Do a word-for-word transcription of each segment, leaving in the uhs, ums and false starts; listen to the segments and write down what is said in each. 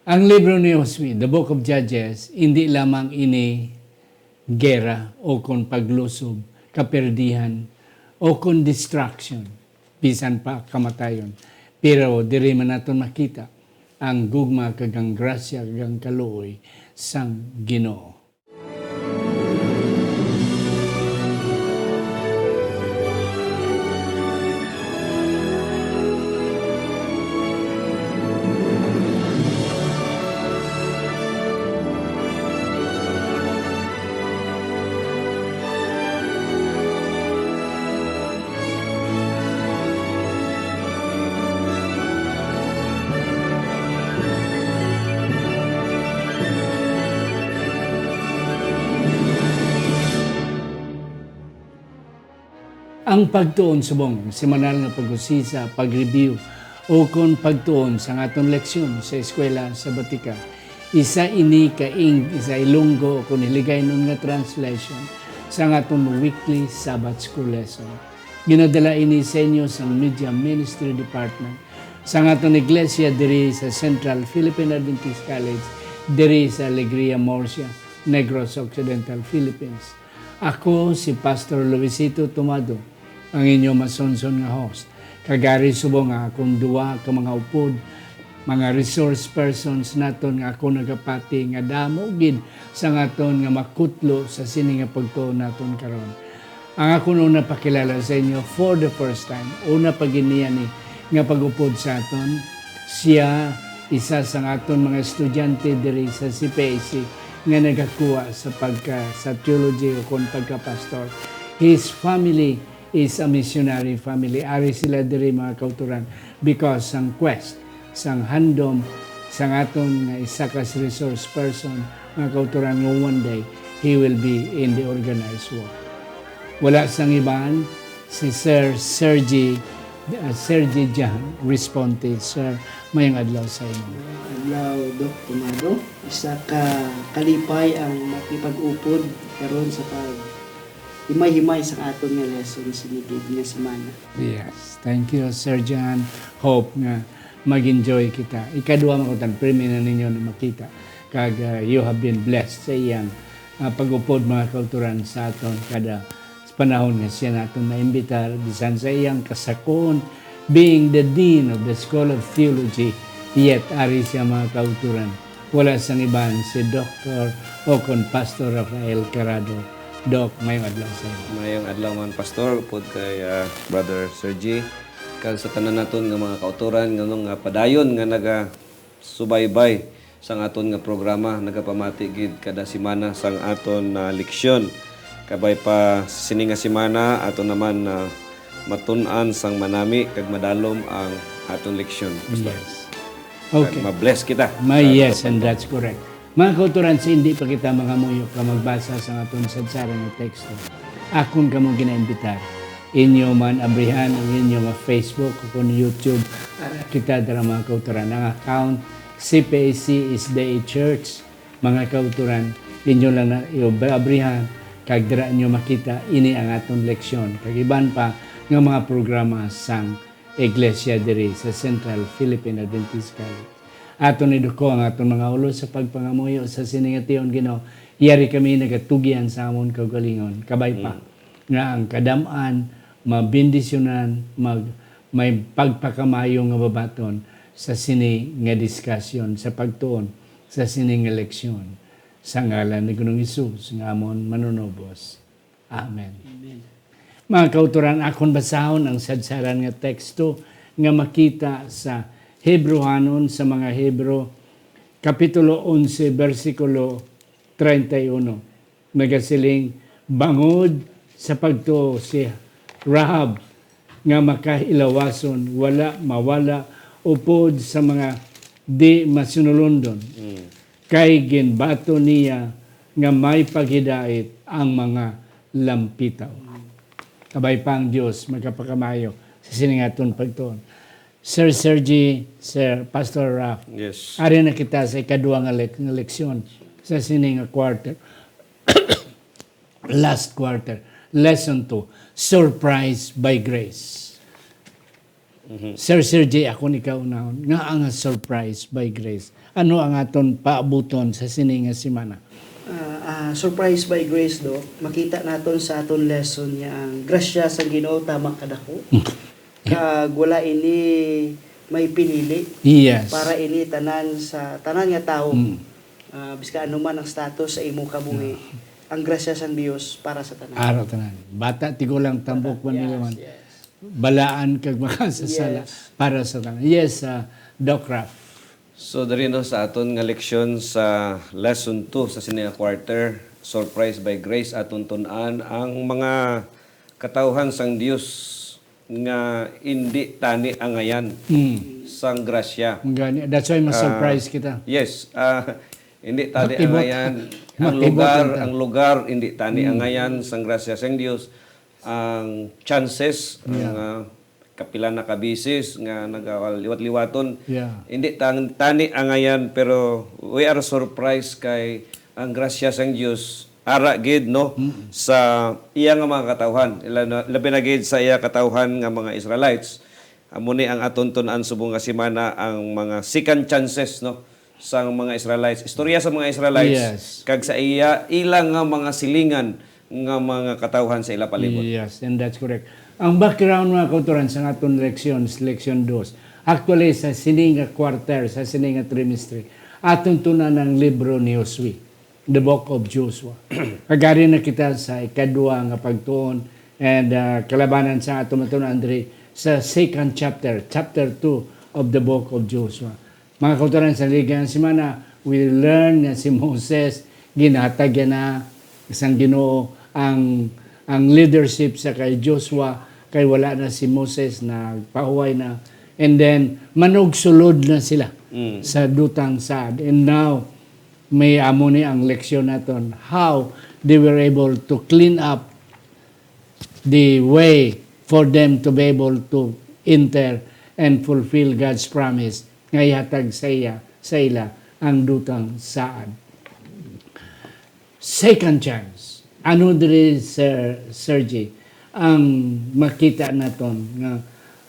Ang libro ni Josue, the Book of Judges, hindi lamang ini gera o kon paglusob, kaperdihan, o kon destruction, bisan pa kamatayon. Pero diri man naton makita ang gugma kag ang grasya kag ang kaluoy sang Ginoo. Ang pagtuon subong semanal nga pag-usisa, pag-review, o kon pagtuon sang aton leksyon sa eskwela sabatika, isa ini ka ing-, sa Ilonggo o kon Hiligaynon nga translation sang aton weekly Sabbath School lesson. Ginadala ini sa inyo sang Media Ministry Department sang aton iglesia diri sa Central Philippine Adventist College, diri sa Alegria, Murcia, Negros Occidental, Philippines. Ako si Pastor Luisito Tomado, ang inyo masunson nga host. Kag ari subong nga akon duha ka mga upod, mga resource persons naton nga ako nagapati nga damo gid sang aton nga makutlo sa sini nga pagtuon naton karon. Ang akon una pakilala sa inyo for the first time, una pa gid niya ni nga pag-upod sa aton, siya isa sang aton mga estudyante diri sa C P A C nga nagakuha sa pagka sa theology o kon pagka-pastor. His family is a missionary family. Ari sila diri, mga kauturan, because sang quest, sang handom, sang aton nga isa ka resource person, mga kauturan, nga one day he will be in the organized work. Wala sang iban, si Sir Sergi, uh, Sergi Jan Responte. Sir, mayong adlaw sa inyo. Adlaw, Doc Tomado. Isa ka kalipay ang makipag-upod karon sa pag himay-himay sang aton nga lesson sini gid nga semana. Yes. Thank you, Sir John. Hope nga mag-enjoy kita. Ikadua man ko tan, pirmi na ninyo na makita. Kag, ah, you have been blessed sa iyang, ah, pag-upod, mga kauturan, sa aton kada sa panahon nga siya naton naimbitar, bisan sa iyang kasakon, being the Dean of the School of Theology, yet ari siya, mga kauturan. Wala sang iban si Doktor o kon Pastor Rafael Carado. Doc, mayong adlaw sa inyo. Mayong adlaw man, Pastor, upod kay, ah, Brother Sergi, kag sa tanan naton nga mga kauturan, nganong nga padayon nga nagasubaybay sang aton nga programa, nagapamati gid kada semana sang aton, ah, leksyon. Kabay pa sini nga semana, aton naman, ah, matun-an sang manami kag madalom ang aton leksyon, Pastor. Yes. Okay. Kag ma-bless kita. May, sa yes, aton and pagtuon. That's correct. Mga kauturan, sa hindi pa kita mangamuyo ka magbasa sa aton sadsaran nga teksto, akon kamo ginaimbitar. Inyo man abrihan ang inyo nga Facebook o kon YouTube. Para kita dira, mga kauturan. Ang account, C P A C S D A Church, mga kauturan. Inyo lang na i-, abrihan, kag dira inyo makita ini ang aton leksyon, kag iban pa nga mga programa sang iglesia diri sa Central Philippine Adventist College. Aton iduko ang aton mga ulo sa pagpangamuyo sa sini nga tion, Ginoo. Yari kami nagatugyan sa amon kaugalingon. Kabay pa, mm, nga ang kadam-an, mabendisyonan, mag-, may pagpakamayo nga babaton sa sini nga diskusyon, sa pagtuon sa sini nga leksyon. Sa ngalan ni Ginoong Hesus nga amon Manunubos. Amen. Amen. Mga kauturan, akon basahon ang sadsaran nga teksto nga makita sa Hebreohanon sa mga Hebro, Kapitulo onse, bersikulo treinta y uno. Nagasiling, bangod sa pagtuo si Rahab nga makahilawason, wala mawala upod sa mga di masinulondon. Mm. Kay ginbaton niya nga may paghidait ang mga lampitaw. Kabay pa ang Dios magapakamayo sa sini nga aton pagtuon. Sir Sergi, Sir Pastor Ralph, yes, ari na kita sa ikadua nga lek-, nga leksyon sa sini nga quarter. Last quarter, lesson two, surprise by grace. Mhm. Sir Sergi, ako ni kaunahon, nga ang surprise by grace. Ano ang aton paabuton sa sini nga semana? Ah, ah, surprise by grace, do. Makita naton sa aton lesson nga ang grasya sang Ginoo tama kadako. Kag wala ini may pinili Yes. para ini tanan sa tanan nga tawo. Mm. Ah, bisan ano man ang status sa imo kabuhi, ang grasya sang Dios para sa tanan. Araw tanan. Bata, tigulang, tambok, Yes, manilawan. Yes. Balaan kag makasasala Yes. para sa tanan. Yes, ah, Doc Ralph. So diri no sa aton nga leksyon sa lesson two sa sini nga quarter, surprise by grace, aton tun-an ang mga katawhan sang Dios nga indi tani angayan Mm. sang grasya. Ang gani. That's why mas Ah, surprise kita. Yes, ah, hindi tani Matibot. angayan. Ang Matibot lugar, ang ta- ang lugar hindi tani Mm. angayan sang grasya sang Dios. Ang chances, ang Yeah. ah, kapila na ka beses nga nagawal liwat-liwaton. Yeah. Hindi tang tani angayan, pero we are surprised kay ang grasya sang Dios ara gid, no, Mm. sa iya nga mga katawhan. Ila na- labi na gid sa iya katawhan nga mga Israelites. Amo ni ang aton tun-an subong nga semana, ang mga second chances, no, sang mga Israelites. Istorya sa mga Israelites Yes. kag sa iya ila nga mga silingan nga mga katawhan sa ila palibot. Yes, and that's correct. Ang background, mga kautoran, sa aton leksyon, sa leksyon dos, actually, sa sini nga quarter, sa sini nga trimestre, aton tun-an ang libro ni Josue, the book of Joshua. Kagari na kita sa ikadua nga pagtuon, and ah, kalabanan sa aton matun-an diri sa second chapter, chapter two of the book of Joshua. Mga kautoran, sa ligayang semana, we learn nga si Moses, ginhatag niya na sang Ginoo ang, ang leadership sa kay Joshua, kay wala na si Moses, nagpahuway na. And then, manugsulod na sila Mm. sa dutang Saad. And now, may amo ni ang leksyon naton, how they were able to clean up the way for them to be able to enter and fulfill God's promise nga ihatag sa iya, sa ila ang dutang Saad. Second chance. Ano diri, Sir Sergi, ang makita naton nga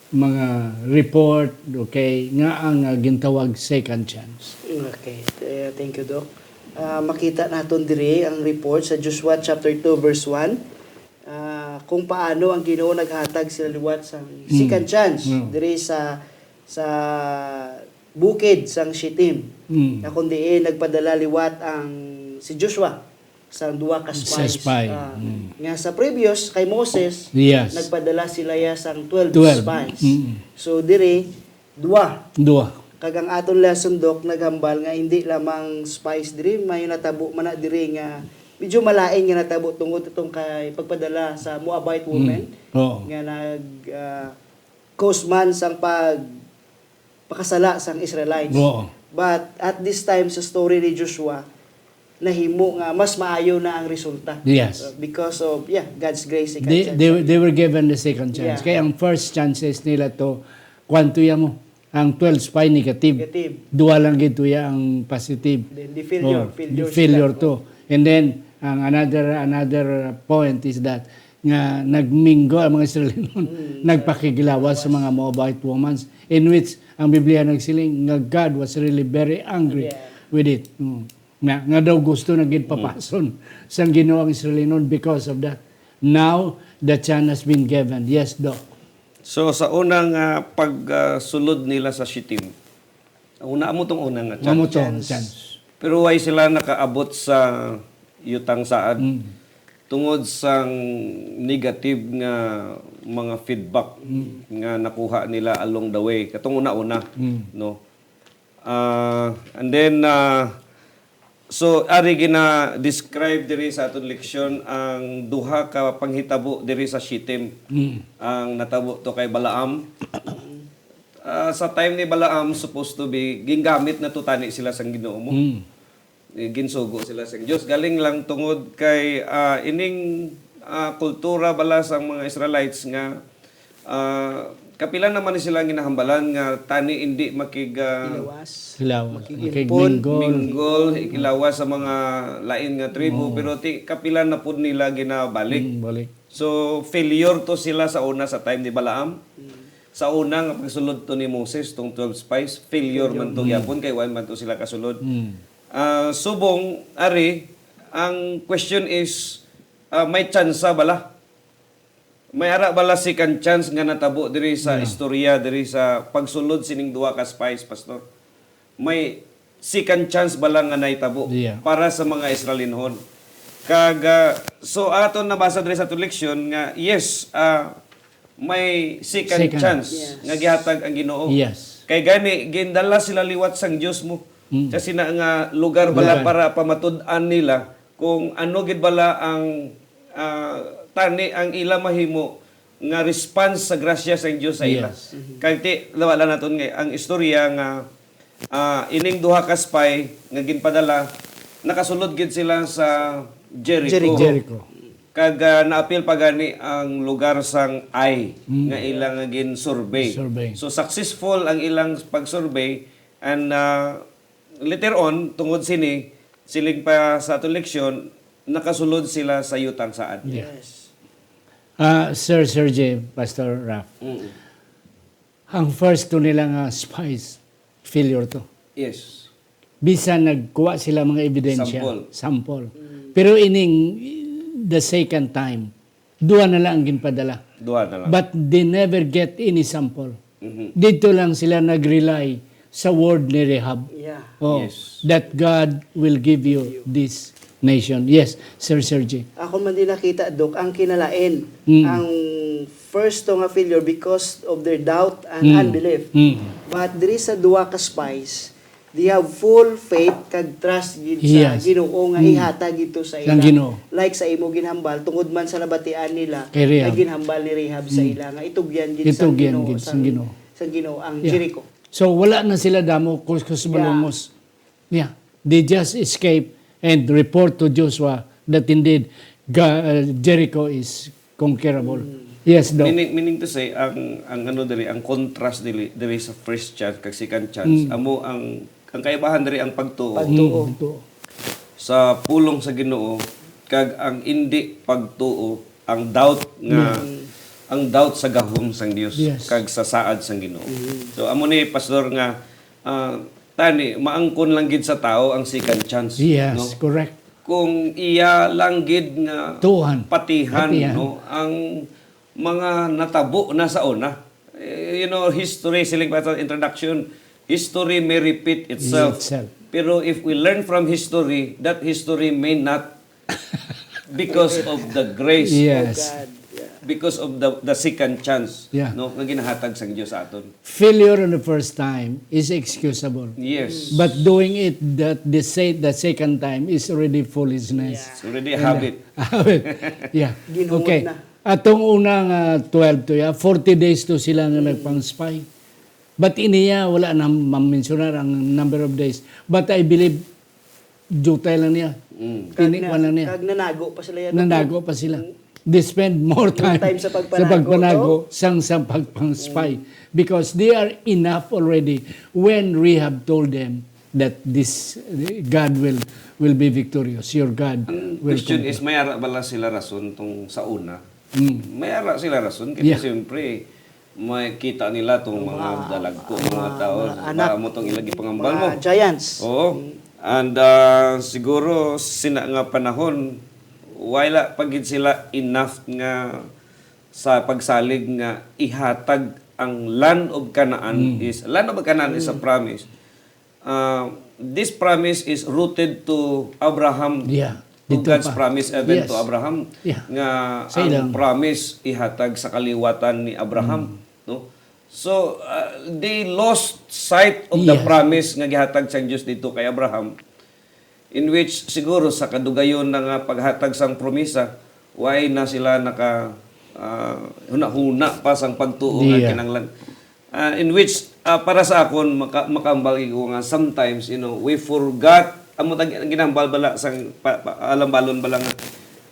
mga report, okay, nga ang ah, gintawag second chance? Okay. Eh, thank you, Doc. Ah, makita naton diri ang report sa Joshua chapter two, verse one. Ah, kung paano ang Ginoo naghatag sila liwat sa second chance Mm. diri sa sa bukid sang Shittim. Mm. Na kung diin nagpadala liwat ang si Joshua sa duwa ka Sa spies. spy. Ah, Mm. nga sa previous kay Moses, Yes. nagpadala sila ya sang twelve, Twelve. spies. Mm. So diri, duwa. Duwa. Kag ang aton lesson, Doc, naghambal nga hindi lamang spies diri, may natabo man na diri nga medyo malain nga natabo tungod itong kay pagpadala sa Moabite woman Mm. Oo. nga nag ah, cause man sang pag pakasala sang Israelites. Oo. But at this time sa story ni Joshua, nahimo nga mas maayo na ang resulta. Yes. Uh, because of, yeah, God's grace. They, they, they were given the second chance. Yeah. Kaya ang first chances nila to, kwanto ya mo? Ang twelve spy negative. Negative. Duwa lang gid to ya ang positive. Then, the failure, Oh, failure the failure sila. to. And then, ang another another point is that nga nagmingo ang mga Israelinon, Mm, nagpakiglawas sa mga Moabite women, in which ang Biblia nagsiling nga God was really very angry Yeah. with it. Mm. Nga, nga daw gusto na gid papason sang Ginoo ang Israelinon because of that. Now, the chance has been given. Yes, Doc. So sa unang ah, pagsulod nila sa Shittim, una amo tong una nga chance. Amo to ang chance. Pero why sila nakaabot sa yutang Saad? Mm. Tungod sang negative nga mga feedback nga nakuha nila along the way katong una-una, Mm. no? Ah, and then ah, so ari gina-describe diri sa aton leksyon ang duha ka panghitabo diri sa Shittim. Mm. Ang natabo to kay Balaam. Ah, sa time ni Balaam, supposed to be, gingamit na to tani sila sang Ginoo mo. Mm. Eh, ginsugo sila sang Dios. Galing lang tungod kay ah, ining ah, kultura bala sang mga Israelites nga ah, kapila naman ni sila ang ginahambalan nga tani hindi makig ah, Ilawas. Sila, Makig- makigminggol. minggol, ikilawas sa mga lain nga tribo, pero ti, kapila na pud nila ginabalik. Mm, balik. So, failure to sila sa una sa time ni Balaam. Sa una nga pagsulod to ni Moses, tong twelve spies, failure man to gyapon kay wala man to sila kasulod. Ah, subong, ari, ang question is, ah, may tsansa bala? May ara bala second chance nga natabo diri sa istorya, diri sa pagsulod sining duha ka spies, Pastor? May second chance bala nga nahitabo Yeah. para sa mga Israelinhon? Kag, ah, so, aton nabasa diri sa aton leksyon nga, yes, ah, may second Second. chance Yes. nga gihatag ang Ginoo. Yes. Kay gani, gindala sila liwat sang Dios mo. Mm. Sa sina nga lugar bala Lugar. para pamatud-an nila kung ano gid bala ang, ah, tani ang ila mahimo nga response sa grasya sang Dios sa ila. Yes. Kag ti, lawa lang naton nga ang istorya nga, ah, ining duha ka spy nga ginpadala, nakasulod gid sila sa Jericho. Jericho. Jericho. Kag, ah, naapil pa gani ang lugar sang Ai Mm. nga ila nga gin-survey. Survey. So, successful ang ilang pag-survey and, ah, later on, tungod sini, siling pa sa aton leksyon, nakasulod sila sa yutang saad. Yeah. Yes. Ah, Sir Sergey, Pastor Raf, Mm. ang first to nila nga spies, failure to. Yes. Bisan nagkuha sila mga ebidensya, Sample. sample. Pero ining, the second time, duha na lang ang ginpadala. Duha na lang. But they never get any sample. Mhm. Dito lang sila nag-rely sa word ni Rahab. Yeah. Oh, Yes. that God will give you this nation. Yes, Sir Sergey. Ako man din nakita, Doc, ang kinalain. Mm. Ang first to nga failure because of their doubt and Mm. unbelief. Mm. But diri sa duha ka spies, they have full faith kag trust gid sa Yes. Ginoo nga Mm. ihatag gid to sa Sang ila. Ginoo. Like sa imo ginhambal, tungod man sa nabatian nila Kay Rahab. nga ginhambal ni Rahab sa Mm. ila nga itugyan gid sang Itugyan Ginoo gid sang sang Ginoo. sang Ginoo ang Yeah. Jericho. So, wala na sila damo, kuskus Yeah. malungos. Yeah. They just escape and report to Joshua that indeed Ga-, uh, Jericho is conquerable. Mm. Yes, Doc. Meaning, meaning to say, ang, ang ano diri, ang contrast diri, diri sa first chance kag second chance, Mm. amo ang, ang kaibahan diri ang pagtuo Pagtuo. Mm, ito. sa pulong sa Ginoo kag ang indi pagtuo, ang doubt nga, Mm. ang doubt sa gahom sang Dios Yes. kag sa saad sang Ginoo. Mm. So, amo ni, Pastor, nga, ah, tani, maangkon lang gid sa tawo ang second chance, Yes, no? correct. Kung iya lang gid nga Tuhan. patihan, Patihan. no, ang mga natabo na sa una. Eh, you know, history, siling pa sa introduction, history may repeat itself. Itself. Pero if we learn from history, that history may not because of the grace, Yes. God. Yeah. because of the, the second chance, Yeah. no, nga ginahatag sang Dios sa aton. Failure on the first time is excusable. Yes. But doing it that the se-, the second time is already foolishness. Yeah. It's already a And, habit. uh, habit. Yeah. Ginuot Okay. na. Atong una nga twelve to, yeah, forty days to sila nga Mm. nagpang-spy. But iniya, wala na mamensyonar ang number of days. But I believe, jutay lang niya. Mm. Kag Tini-, na-, wala niya. kag nanago pa sila, Doc. Nanago pa sila. Mm. They spend more More time time sa sa pagpanago, pagpanago no? sang sa pagpang-spy. Mm. Because they are enough already when Rahab told them that this, God will, will be victorious. Your God Ang will question conquer. is, may ara bala sila rason tong sa una? Mm. May ara sila rason. Kasi Yeah. siyempre, may kita nila tong Ang mga mga, dalagko, ang mga mga, tao. mga Para anak, mo tong ilang gipangambal mga mo. giants. Oo. Mm. And, ah, siguro, sina nga panahon, wala pa gid sila enough nga sa pagsalig nga ihatag ang land of Canaan Mm. is, land of Canaan is a Mm. promise. Uh, this promise is rooted to Abraham, Yeah. to Dito God's pa. promise even Yes. to Abraham, Yeah. nga Sa ang ilang promise ihatag sa kaliwatan ni Abraham, Mm. no? So, uh, they lost sight of the Yes. promise nga gihatag sang Dios dito kay Abraham, in which siguro sa kadugayon na nga paghatag sang promisa, why na sila naka, ah, hunahuna pa sang pagtuo nga Yeah. kinahanglan. Ah, in which, ah, para sa akon, maka-, makahambal ko nga sometimes, you know, we forgot, amo tag-, ang ginahambal bala sang pa-, pa-, alambalon bala nga,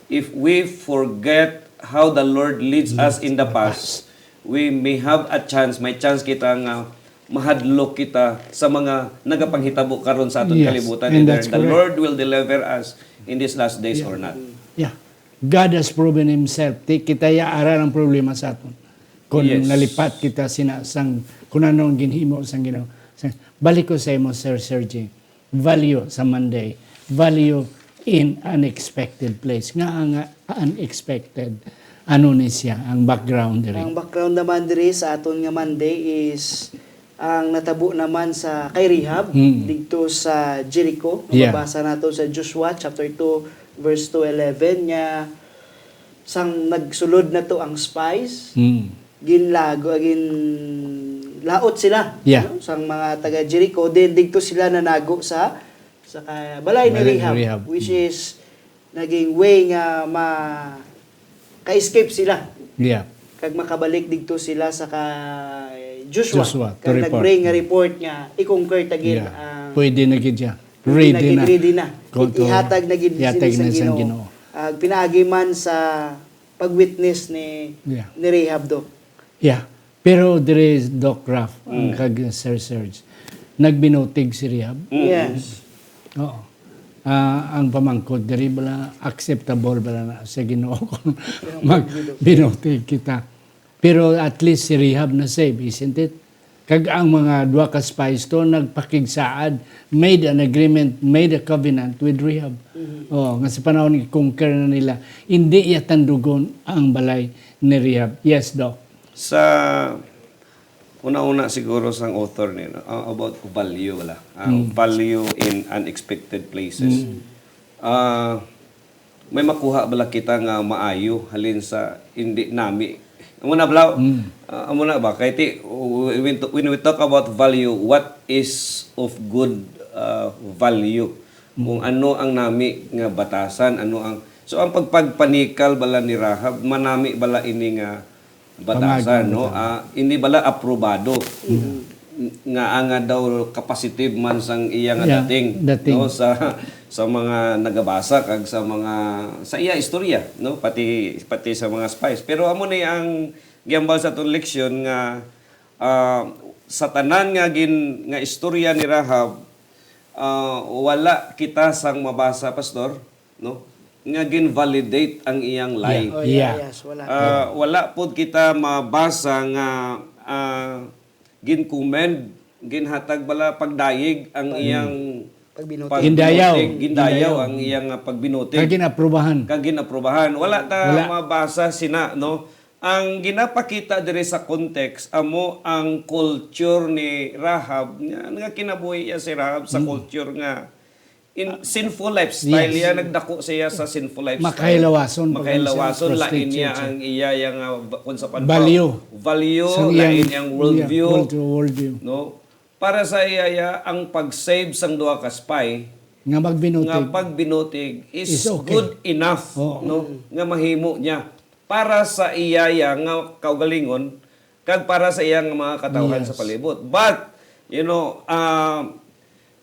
if we forget how the Lord leads us in the past, we may have a chance, may chance kita nga mahadlok kita sa mga nagapanghitabo karon sa aton Yes, kalibutan, and whether that's the correct. Lord will deliver us in these last days Yeah. or not. Yeah. God has proven himself. Ti-, kita ya ara ang problema sa aton. Kung Yes. nalipat kita sina sang kung ano ang ginhimo sang Ginoo. Sa, balik ko sa imo, Sir Sergi. Value sa Monday. Value in unexpected place. Nga nga unexpected. Ano ni siya ang background diri? Ang background naman diri sa aton nga Monday is ang natabo naman sa kay Rahab Mm. didto sa Jericho. Yeah. Mabasa nato sa Joshua chapter two verse two eleven nga sang nagsulod na to ang spies, Mm. ginlago gin laot sila, Yeah. no? Sang mga taga Jericho, then didto sila nanago sa sa ka- balay ni Balay ni Rahab, Rahab. which is naging way nga ma ka-escape sila. Yeah. Kag makabalik didto sila sa kay Joshua. Joshua, to Kag report. nag-bring nga report nga i-conquer ta gid Yeah. ang Pwede na gid siya. pwede Ready na. gid, ready na. Kung to- Ihatag na gid ihatag sini na sa sang Ginoo. Ginoo. Ah, pinaagi man sa pag-witness ni Yeah. ni Rahab, Doc. Yeah. Pero diri, Doc Raf, ang kag Sir Serge, nagbinutig si Rahab. Yes. Oo. Ah, ang pamangkot diri, bala, acceptable bala na sa Ginoo kung magbinutig kita. Pero at least si Rahab na save, isn't it? Kag ang mga duha ka spies to nagpakigsaad, made an agreement, made a covenant with Rahab. Oh, nga sa panahon i-conquer na nila, hindi iya tandugon ang balay ni Rahab. Yes, Doc. Sa una-una siguro sang author ni, no, ah, about value, wala. Ah, value in unexpected places. Ah, may makuha bala kita nga maayo halin sa hindi nami? Amo na, bala. Ah, amo na ba? Kay ti, when, when we talk about value, what is of good, ah, value? Kung ano ang nami nga batasan, ano ang, so ang pagpagpanikal bala ni Rahab, manami bala ini nga batasan, Pamag- no? Ah, hindi bala aprobado nga anga daw capacitive man sang iya nga Yeah, dating, dating. No, sa sa mga nagabasa kag sa mga sa iya istorya, no, pati pati sa mga spies. Pero amo ni ang gihambal sa aton leksyon nga, ah, sa tanan nga gin nga istorya ni Rahab, ah, wala kita sang mabasa, Pastor, no, nga gin-validate ang iyang lie. Oh, Yeah. yeah, yes, wala. Ah, wala pod kita mabasa nga, ah, gin-commend, ginhatag bala pagdayeg ang iyang Pagbinutig. pag- Gindayaw. Gindayaw Gindayaw. ang iyang, ah, pagbinutig. Kag gin-aprobahan. Kag gin-aprobahan. Wala ta Wala. mabasa sina, no? Ang ginapakita diri sa context amo ang culture ni Rahab nga, nga kinabuhi iya si Rahab sa culture nga in sinful lifestyle. Yes. Iya nagdako siya sa sinful lifestyle. Makahilawason, Makahilawason, prostitution. Lain niya ang iya, iya nga, kung sa pan- Value. Value, Sa lain iyang- yang worldview. Yeah, world- worldview. No? Para sa iya, iya, ang pag-save sang duha ka spy, Nga magbinutig. nga pagbinutig is, Is okay. good enough, Oo. no, nga mahimo niya para sa iya, iya nga kaugalingon kag para sa iya nga mga katawhan Yes. sa palibot. But, you know, uh,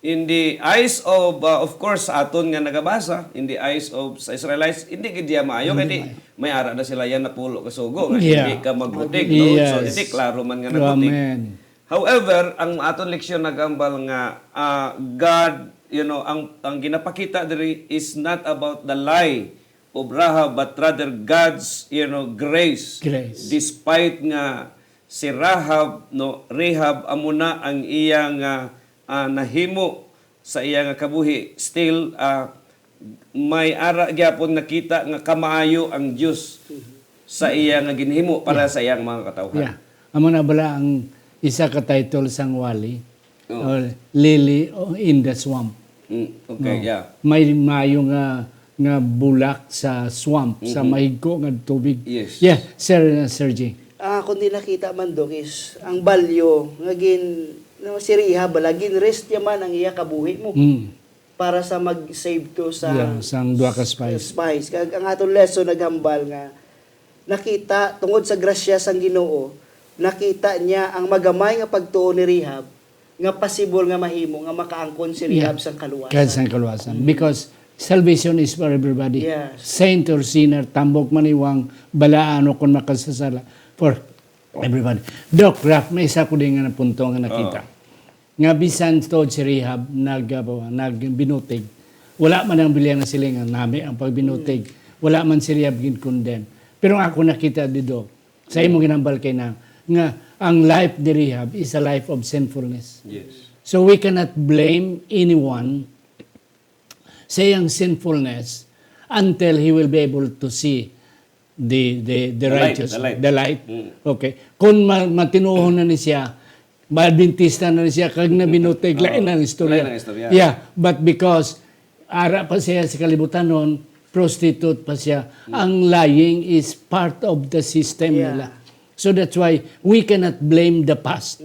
in the eyes of, uh, of course, sa aton nga nagabasa, in the eyes of sa Israelites, hindi gid diya maayo, kay di, may ara na sila yan napulo ka sugo nga Yeah. hindi ka magbutig, no? So, Yes. hindi, klaro man nga nabutig. Amen. However, ang aton leksyon nagambal nga, ah, God, you know, ang, ang ginapakita diri is not about the lie of Rahab, but rather God's, you know, grace. Grace. Despite nga si Rahab, no, Rahab, amo na ang iya nga, ah, nahimo sa iya nga kabuhi, still, ah, may ara gyapon nakita nga kamaayo ang Dios sa iya nga ginhimo para sa iyang mga katawhan. Yeah. Amo na bala ang isa ka title sang wali? Oh. Or Lily in the Swamp. Mm, okay, No. Yeah. May mayo nga nga bulak sa swamp, sa mahigko nga tubig. Yes. Yeah, Sir, Sir G. Ah, kung di nakita man, Doc, is ang balyo nga gin no, si Rahab bala, gin-risk niya man ang iya kabuhi mo Mm. para sa mag-save to sa Yeah, sang duha ka spies. spies. Kag ang aton lesson naghambal nga nakita tungod sa grasya sang Ginoo, nakita niya ang magamay nga pagtuo ni Rahab nga possible nga mahimo nga makaangkon si Rahab Yeah. sang kaluwasan. Kag sang kaluwasan. Because salvation is for everybody. Yes. Saint or sinner, tambok, maniwang, balaan o kung makasasala. For everybody. Doc Raf, may isa ko din nga napunto nga nakita. Nga bisan to si Rahab nag, uh, nagbinutig. Wala man ang Biblia nga siling nga nami ang pagbinutig. Wala man si Rahab gin-condemn. Pero ang ako nakita dito, sa imong ginambal kay na, nga ang life ni Rahab is a life of sinfulness. Yes. So we cannot blame anyone sa iyang sinfulness until he will be able to see the the the, The light, righteous, the light. the light. Mm. Okay. Kung ma- matinuohon na ni siya, Adventista na ni siya, kag nabinutig, lain na ang istorya. Lain ang istorya. Yeah, but because ara pa siya sa kalibutanon, prostitute pa siya. Ang lying is part of the system Yeah. nila. So that's why we cannot blame the past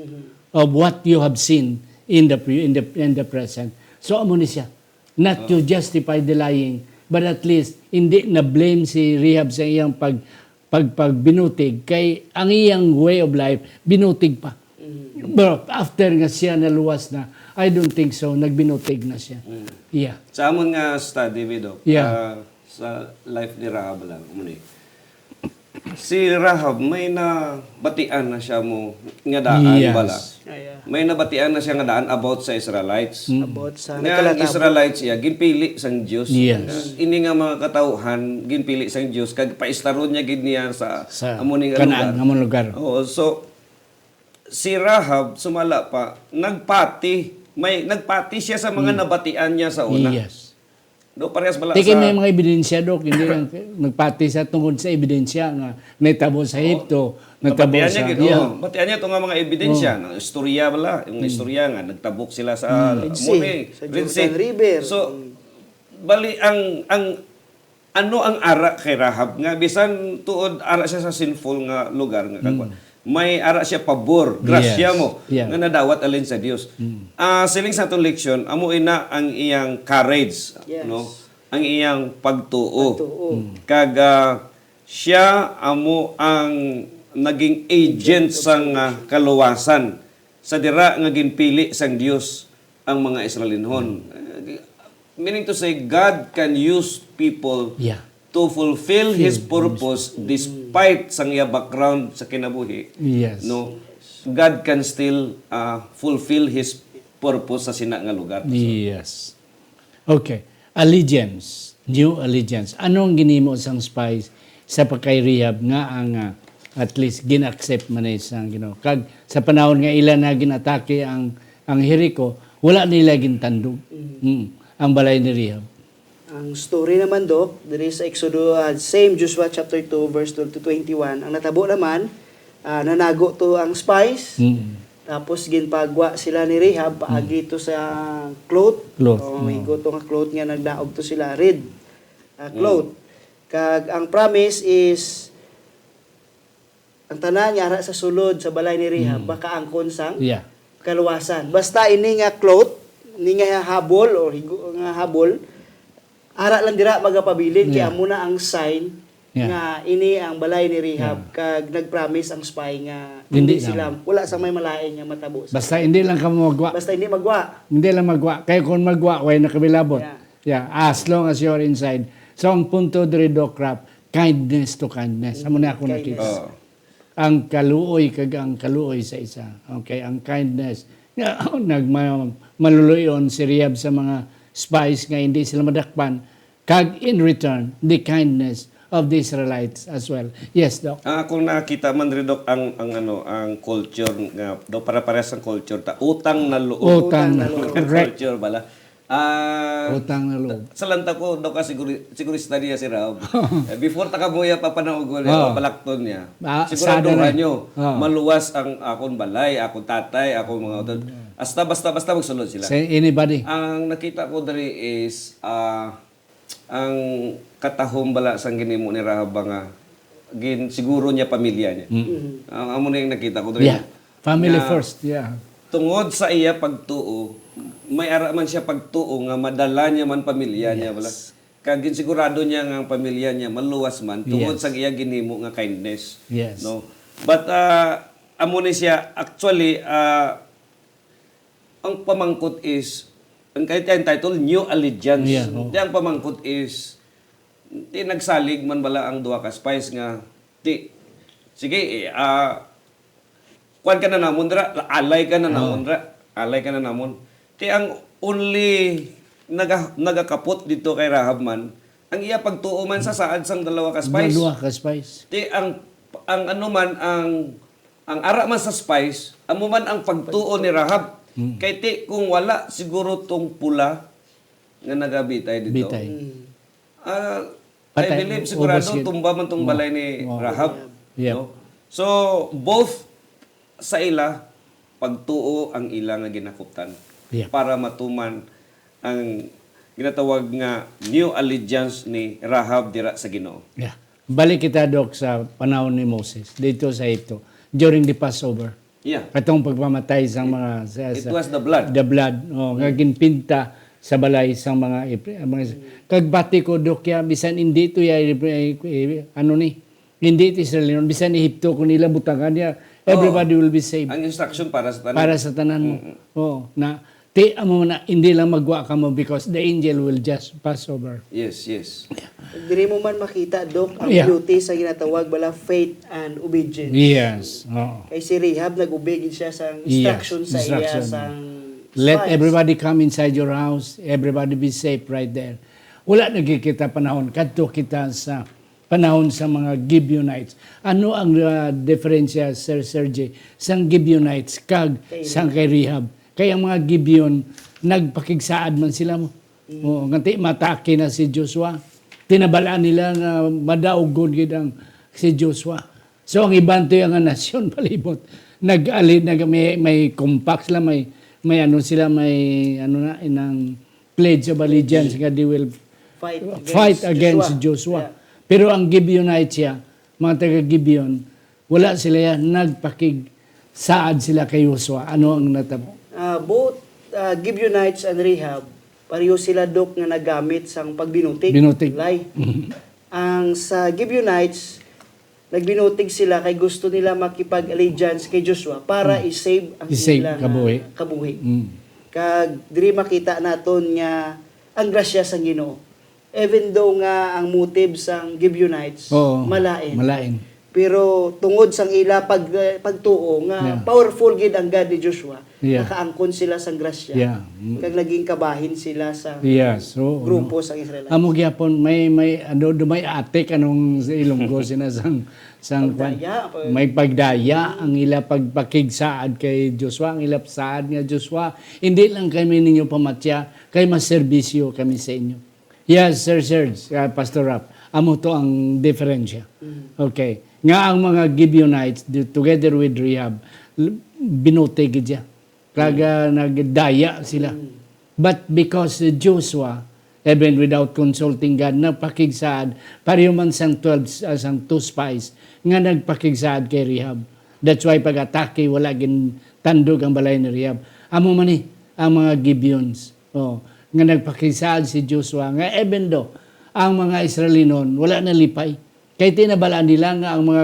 of what you have seen in the pre- in the in the present. So amo ni siya. Not to justify the lying, but at least hindi na blame si Rahab sa iyang pag pagpagbinutig, kay ang iyang way of life binutig pa. But after nga siya naluwas na, I don't think so, nagbinutig na siya. Yeah. Sa amon nga study, Vido, Yeah. ah, sa life ni Rahab lang, amo ni. Si Rahab, may nabatian na siya mo nga daan Yes. bala. Ah, yeah. May nabatian na siya nga daan about sa Israelites. About sa Nga ang nagkalatabo. Israelites iya, ginpili sang Dios. Yes. Ini nga mga katawhan, ginpili sang Dios, kag paistaron niya gid niya sa, Sa amo ni nga Canaan, lugar. among lugar. Oo, so, si Rahab, sumala pa, nagpati. May, nagpati siya sa mga nabatian niya sa una. Yes. No, parehas bala Tiki sa... may mga ebidensya, Dok. Hindi lang nagpati sa tungod sa ebidensya nga nitabo sa Egipto, nitabo Nabatian niya sa... gid. Yeah. Oh, batian niya to nga mga ebidensya, nga istorya bala, yung istorya nga nagtabok sila sa Red amo Sea, ni, sa Red Jordan Sea. River. So, bali ang ang ano ang ara kay Rahab nga bisan tuod ara siya sa sinful nga lugar nga kagwa. May ara siya pabor, grasya Yes. mo Yeah. nga nadawat alin sa Dios. Ah, siling sa atong leksyon, amo ina ang iyang courage, Yes. no? Ang iyang pagtuo. Pagtuo. Kag ah, siya amo ang naging agent sang ah, kaluwasan sa dira nga ginpili sang Dios ang mga Israelinhon. Eh, meaning to say, God can use people Yeah. to fulfill His Feel purpose despite sang iya background sa kinabuhi. Yes. No, God can still uh, fulfill His purpose sa sina nga lugar. Yes. Okay. Allegiance. New allegiance. Ano ang ginimo sang spies sa pagkay Rahab nga ang ah, at least gin-accept man ni sang Ginoo? Kag sa panahon nga ila na ginatake ang ang Jericho, wala nila gintandog. Mm. Ang balay ni Rahab. Ang story naman, Dok, diri sa Exodo, ah, same Joshua chapter two, verse twelve to twenty-one, ang natabo naman, ah, nanago to ang spies, Mm. tapos ginpagwa sila ni Rahab, paagi to sa cloth. Cloth, Oh, mm. Igo to nga cloth nga nagdaog to sila, red ah, cloth. Kag ang promise is, ang tanan nga ara sa sulod sa balay ni Rahab, makaangkon sang Yeah. kaluwasan. Basta ini nga cloth, ini nga habol, o higo-, nga habol, ara lang dira magapabilin, kay Yeah. amo na ang sign Yeah. nga ini ang balay ni Rahab, kag nag-promise ang spy nga Hindi hindi sila, naman. Wala sa may malain nga matabo. Sa, Basta hindi lang kamo magwa. Basta hindi magwa. Hindi lang magwa. Kaya kung magwa, way na kami labot. Yeah. Yeah, as long as you're inside. So, ang punto diri, Doc Rap, kindness to kindness. Amo na ako Kindness. nakita. Oh. Ang kaluoy kag ang kaluoy sa isa. Okay, ang kindness. Nagma- maluluyon si Rahab sa mga spies nga hindi sila madakpan. Kag in return, the kindness of the Israelites as well. Yes, Doc. Ang akong nakita man rin, Doc, ang, ang, ano, ang culture nga, do, para-parehas ang culture ta, utang na loob. Utang na loob. loob. Correct. Culture bala. Ah, Utang na loob. Sa lanta ko, Doc, ah, siguri, sigurista niya si Rahab. Eh, before ta kamuya papanaugon niya, Oh. papalakton niya. Ah, Siguraduhan sana na. nyo, Oh. maluwas ang akong balay, akong tatay, akong mga utod. Hasta, basta, basta magsulod sila. Say anybody. Ang nakita ko diri is, ah, ang katahom bala sang ginimo ni Rahab ba nga gin, siguro niya pamilya niya. Ang amo na yung nakita ko diri. Yeah. Family Nga, first. Yeah. Tungod sa iya pagtuo, may ara man siya pagtuo nga madala niya man pamilya niya, Yes. bala. Kag ginsigurado niya nga ang pamilya niya maluwas man tungod Yes. sa iya ginimo nga kindness. Yes. No. But ah, amo ni siya, actually, ah, ang pamangkot is, ang kay entitled New Allegiance. Yeah, oo. Di ang pamangkot is, di nagsalig man bala ang duha ka spies nga, di, sige, eh, ah, kuwan ka na namon dira, alay ka na namon dira, alay ka na namon. Di ang only naga, nagakapot dito kay Rahab man, ang iya pagtuo man sa saad sang dalawa ka spies. Dalawa ka spies. Di ang, ang ano man, ang Ang ara man sa spies, amo man ang pagtuo ni Rahab. Mm. Kay ti, kung wala siguro tong pula nga nagabitay dito, Bitay. Mm. ah, I Patay, believe, ubos sigurado, gid. Tumba man tong Oo. balay ni Oo. Rahab. Yep. No? So, both sa ila, pagtuo ang ila nga ginakuptan Yep. para matuman ang ginatawag nga new allegiance ni Rahab dira sa Ginoo. Yeah. Balik kita, Doc, sa panahon ni Moses, dito sa Egipto, during the Passover. Yeah. Katong pagpamatay sang mga, sa, It sa, was the blood. the blood, oh, nga Mm. ginpinta sa balay sang mga Epre-, mga, kag bati ko, Doc, ya, bisan hindi to ya, eh, eh, ano ni, hindi to Israel, bisan Egipto, kung nila butangan niya, Oh. everybody will be saved. Ang instruction para sa tanan. Para sa tanan mo. Mm-mm. Oh, na, ti, amo na, hindi lang magwa ka mo because the angel will just pass over. Yes, yes. Diri mo man makita, Doc, ang Yeah. beauty sa ginatawag bala faith and obedience. Yes. Oo. Kay si Rahab, nag-obey gid siya sa Yes, instruction sa iya instruction. sang Let spies. everybody come inside your house. Everybody be safe right there. Wala na gid kita panahon. Kadto kita sa panahon sa mga Gibeonites. Ano ang, ah, diferensya, Sir Sergey, sang Gibeonites kag Kay sang kay Rahab? Kay ang mga Gibeon nagpakigsaad man sila mo. Mm. Oo, nga ti matake na si Joshua. Tinabalaan nila nga madaugon gid ang si Joshua. So, ang iban to nga nasyon palibot, nag-ali-, nag-, may, may compact sila, may, may ano sila, may ano na, inang pledge of allegiance nga they will Fight fight against against Joshua. Joshua. Yeah. Pero ang Gibeonite siya, mga taga Gibeon, wala sila yan, nagpakigsaad sila kay Joshua. Ano ang natabo? Ah, both, ah, Gibeonites and Rahab, pareho sila, Doc, nga nagamit sang pagbinutig. Binutig. Lie. Mhm. Ang sa Gibeonites, nagbinutig sila kay gusto nila makipag-allegiance kay Joshua para Mm. i-save ang I-save, ilang, kabuhi. ah, kabuhi. Mm. Kag diri makita naton nga ang grasya sang Ginoo. Even though nga ang motive sang Gibeonites Oo, malain. malain. Pero tungod sang ila pag-, pagtuo nga Yeah. powerful gid ang God ni Joshua, Yeah. nakaangkon sila sang grasya. Yeah. Mm. Kag naging kabahin sila sa Yes, oo, grupo no. sang Israelites. Amo gyapon, may, may, ano, do may atik anong sa Ilonggo sina sang, sang kwan. Pagdaya, pa- May pagdaya ang ila pagpakigsaad kay Joshua, ang ila saad nga, "Joshua, hindi lang kami ninyo pamatya, kay maserbisyo kami sa inyo." Yes, Sir Serge, uh, Pastor Rap, amo to ang diferensya. Mm. Okay. Nga ang mga Gibeonites, di-, together with Rahab, l-, binutig gid siya. Kag, Mm. ah, nagdaya sila. Mm. But because Joshua, even without consulting God, nagpakigsaad, pareho man sang twelve, ah, sang two spies, nga nagpakigsaad kay Rahab. That's why pag-atake, wala gintandog ang balay ni Rahab. Amo man ni, ang mga Gibeons. Oh, nga nagpakigsaad si Joshua nga even though ang mga Israelinon wala nalipay, kay tinabalaan nila nga ang mga,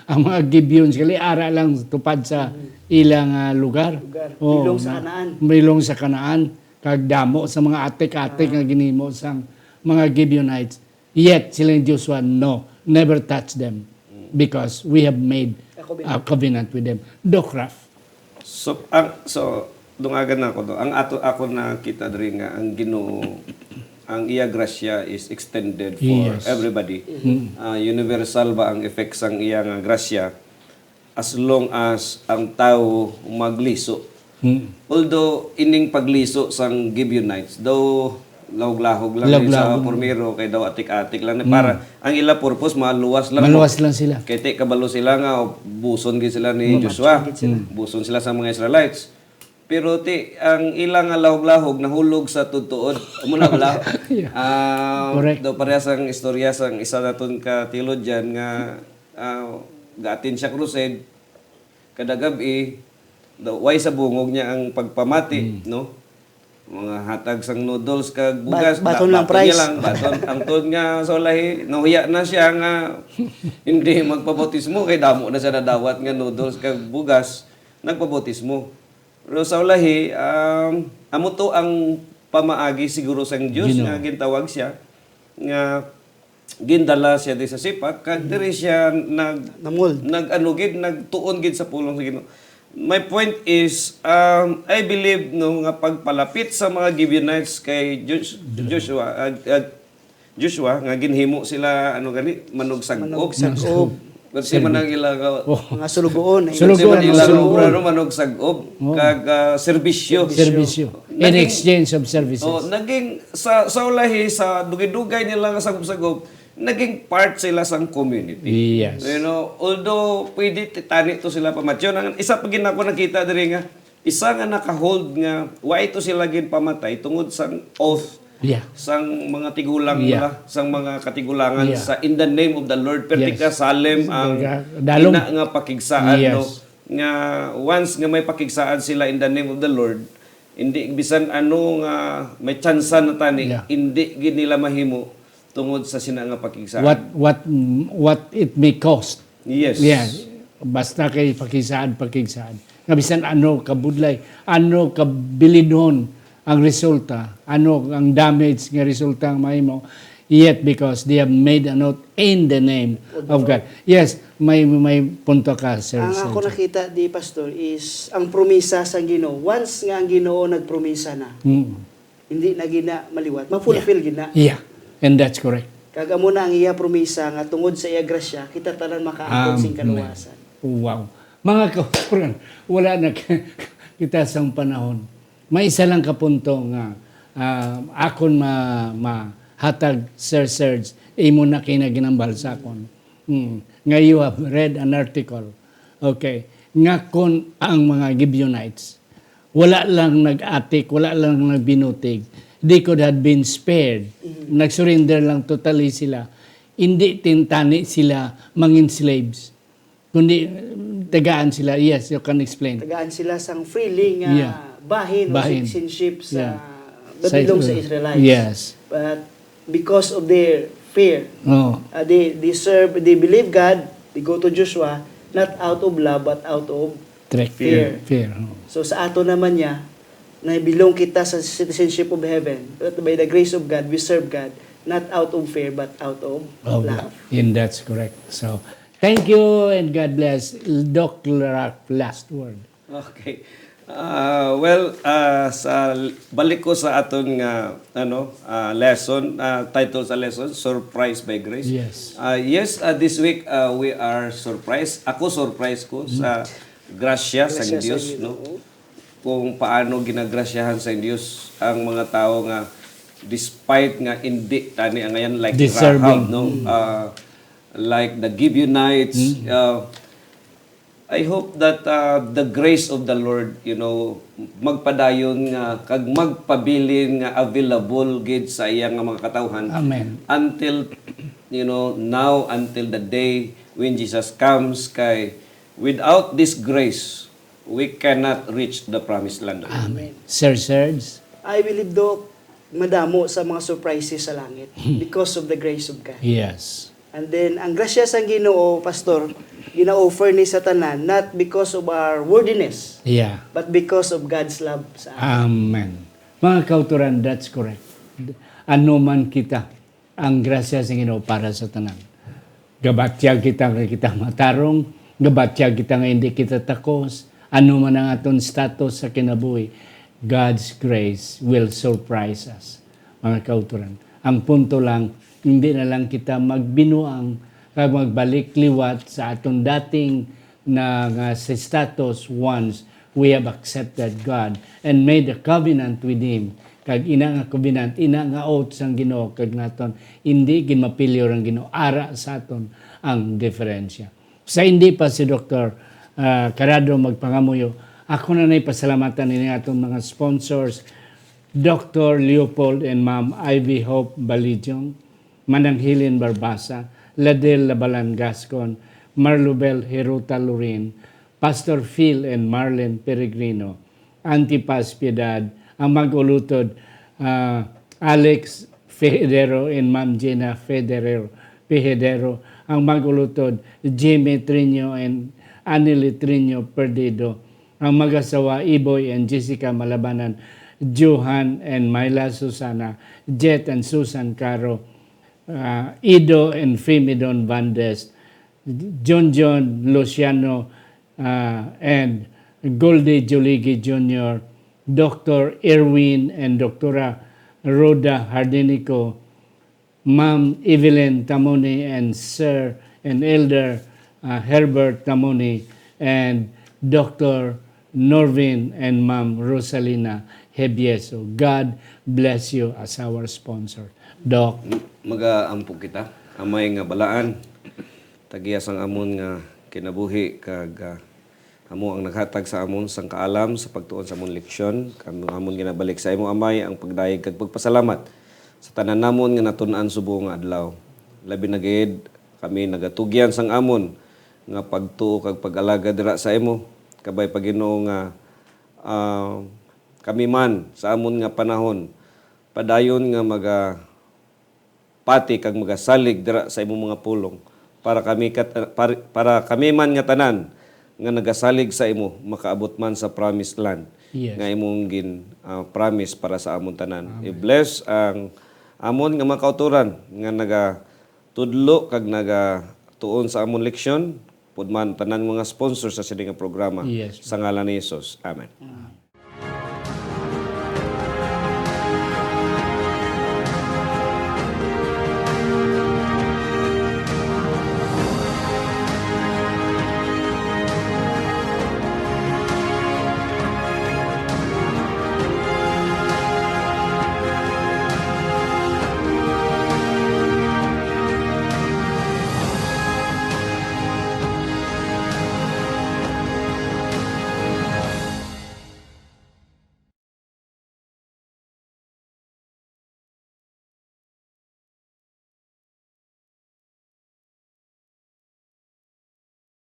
ang mga Gibeons gali ara lang tupad sa Mm. ilang, ah, lugar. Lugar. Oh, Bilong sa na, Canaan. bilong sa Canaan, kag damo sa mga atik-atik Ah. nga ginhimo sang mga Gibeonites. Yet, sila ni Joshua, "No, never touch them, Mm. because we have made A covenant. a covenant with them." Doc Raf. So, ang, so, dungagan na ako, no? Ang ato, ako nakita diri nga ang Ginoo, ang iya grasya is extended for Yes. everybody. Mm. Ah, universal ba ang effect sang iya nga grasya? As long as ang tawo magliso. Mm. Although, ining pagliso sang Gibeonites, daw lahog-lahog lang ni sa Lahog-lahog. Primero, kay daw atik-atik lang ni. Mm. Para ang ila purpose, maluwas lang. Maluwas lang sila. Kay ti kabalo sila nga buson gid sila ni Mm. Joshua. Mamatyon gid sila. Mm. Buson sila sa mga Israelites. Pero ti, ang ila nga lahog-lahog nahulog sa tutuod. Amo na bala. Yeah. Ah, Correct. Daw parehas ang istorya sang isa naton ka theologian nga, ah, ga-attend siya crusade. Kada gab-i, daw, way sa bungog niya ang pagpamati, Mm. no? Mga hatag sang noodles kag Ba-, bugas, baton ba-, lang baton niya price. lang, baton. Ang tuod nga sa ulahi, nahuya na siya nga hindi magpabautismo kay damo na siya nadawat nga noodles kag bugas, nagpabautismo. Pero sa ulahi, um, amo to ang pamaagi siguro sang Diyos Ginoo. nga gintawag siya, nga gindala siya di sa sipa, kag Mm. diri siya nag-, Namul. nag-ano gid, nagtuon gid sa pulong sa Ginoo. My point is, um, I believe, no, nga pagpalapit sa mga Gibeonites kay Josh-, Joshua, ag-, ag-, Joshua, nga ginhimo sila, ano gani, manugsag-op. Manugsag-op. Perti man ang ila nga, Oh. Mga sulugoon, eh. Perti man ang ila nga obra, no, manog sag-ob, Oh. kag, ah, serbisyo. Serbisyo. In exchange of services. Oh, naging sa, sa ulahi, sa dugay-dugay nila nga sag-ob-sag-ob, naging part sila sang community. Yes. You know, although pwede ti-, tani to sila pamatyon, ang isa pa gid nako nakita diri nga isa nga naka-hold nga wa ito sila ginpamatay tungod sang oath Yeah. sang mga tigulang Yeah. nila, sang mga katigulangan Yeah. sa "In the name of the Lord." Perti Yes. ka solemn ang Dalom. ina nga pakigsaan, Yes. no? Nga once nga may pakigsaan sila "In the name of the Lord," hindi bisan ano nga may tsansa na tani, Yeah. hindi gid nila mahimo tungod sa sina nga pakigsaan. What, what, what it may cost. Yes. Yeah. Basta kay pakigsaan, pakigsaan. Nga bisan ano kabudlay, ano kabilinhon ang resulta, ano ang damage nga resulta ang mahimo, yet because they have made an oath in the name of God. Yes, may, may punto ka, sir. Ang Sir ako John. nakita di, Pastor, is ang promisa sang Ginoo. Once nga ang Ginoo nagpromisa na, Mm. hindi na gina maliwat, ma-fulfill gid na. Yeah, and that's correct. Kag amo na ang iya promisa nga tungod sa iya grasya, kita tanan makaangkon sing Amen. kaluwasan. Wow. Mga kauturan, wala na kita sang panahon. May isa lang ka punto nga, ah, akon ma-, mahatag, Sir Serge, imo na kinaginambal sa akon. Hmm. Nga you have read an article. Okay. Nga kon ang mga Gibeonites, wala lang nag-atik, wala lang nagbinutig, they could have been spared. Mm. Nag-surrender lang totally sila. Hindi tintani sila mangin slaves. Kundi, tagaan sila. Yes, you can explain. Tagaan sila sang freely nga Yeah. bahin o Bahin. citizenship sa Yeah. nabilog sa Sa Israel. Israelites. Yes. But because of their fear, Oh. uh, they, they serve, they believe God, they go to Joshua, not out of love, but out of Correct. fear. Fear, oh. So, sa ato naman niya, nabilong kita sa citizenship of heaven, but by the grace of God, we serve God, not out of fear, but out of Of love. love. And that's correct. So, thank you and God bless. Doc Larap, last word. Okay. Ah, well, ah, sa, balik ko sa aton nga, ano, ah, lesson, ah, title sa lesson, Surprise by Grace. Yes. Ah, yes, ah, this week, ah, we are surprised. Ako, surprise ko Mm. sa grasya sa Grasya sa Dios, Ginoo. no? Kung paano ginagrasyahan sa Dios ang mga tao nga despite nga hindi tani ang ngayon, like Deserving. Rahab, no? Mm. Ah, like the Gibeonites, Mm. ah, I hope that, uh, the grace of the Lord, you know, magpadayon nga kag magpabilin nga available gid sa iya nga mga katawhan Amen. until, you know, now, until the day when Jesus comes. Kay without this grace, we cannot reach the promised land. Amen. Sir Serge? I believe, Doc, madamo sa mga surprises sa langit Hmm. because of the grace of God. Yes. And then, ang grasya sang Ginoo, Pastor, gina-offer ni sa tanan, not because of our worthiness, Yeah. but because of God's love sa atin. Amen. Mga kauturan, that's correct. Ano man kita, ang grasya sa Ginoo para sa tanan. Gabatyag kita nga kita matarong, gabatyag kita nga hindi kita takos, ano man ang aton status sa kinabuhi, God's grace will surprise us. Mga kauturan, ang punto lang, hindi na lang kita magbinuang kag magbalik liwat sa aton dating na nga sa status once we have accepted God and made a covenant with Him. Kag ina nga covenant, ina nga oath sang Ginoo kag naton, hindi gid mapilyor ang Ginoo, ara sa aton ang diferensya. Sa hindi pa si Doktor, ah, Carado magpangamuyo, ako na nay pasalamatan ini atong mga sponsors, Doktor Leopold and Ma'am Ivy Hope Balijong, Manang Helen Barbasa, Ladel Labalan Gascon, Marlubel Heruta Lorin, Pastor Phil and Marlene Peregrino, Antipas Piedad, ang mag-ulutod, ah, Alex Federo and Ma'am Gina Federo, Pihedero, ang mag-ulutod, Jimmy Triño and Annie Triño Perdido, ang mag-asawa, Iboy and Jessica Malabanan, Johan and Myla Susana, Jet and Susan Caro, ah, Ido and Fimidon Vandes, John John Luciano, ah, and Goldie Juligi Junior, Doktor Erwin and Doktora Rhoda Hardinico, Ma'am Evelyn Tamoni and Sir and Elder uh, Herbert Tamoni, and Doctor Norvin and Ma'am Rosalina Hebieso. God bless you as our sponsor. Doc. Magaampo kita, Amay nga balaan, tagiya sang amon nga kinabuhi, kag, ah, amo ang naghatag sa amon sang kaalam sa pagtuon sa amon leksyon. Kami amon ginabalik sa imo, Amay, ang pagdayeg kag pagpasalamat sa tanan namon nga natun-an subong nga adlaw. Labi na gid kami nagatugyan sang amon nga pagtuo kag pag-alagad dira sa imo. Kabay pa, Ginoo, nga, ah, kami man sa amon nga panahon padayon nga magapati kag magasalig dira sa imong mga pulong, para kami kat-, para, para kami man nga tanan nga nagasalig sa imo makaabot man sa promised land Yes. nga imong gin, ah, promise para sa amon tanan. Amen. I-bless ang amon nga mga kautoran nga nagatudlo kag nagatuon sa amon leksyon, pud man tanan mga sponsor sa sini nga programa. Yes. Sa ngalan ni Jesus. Amen.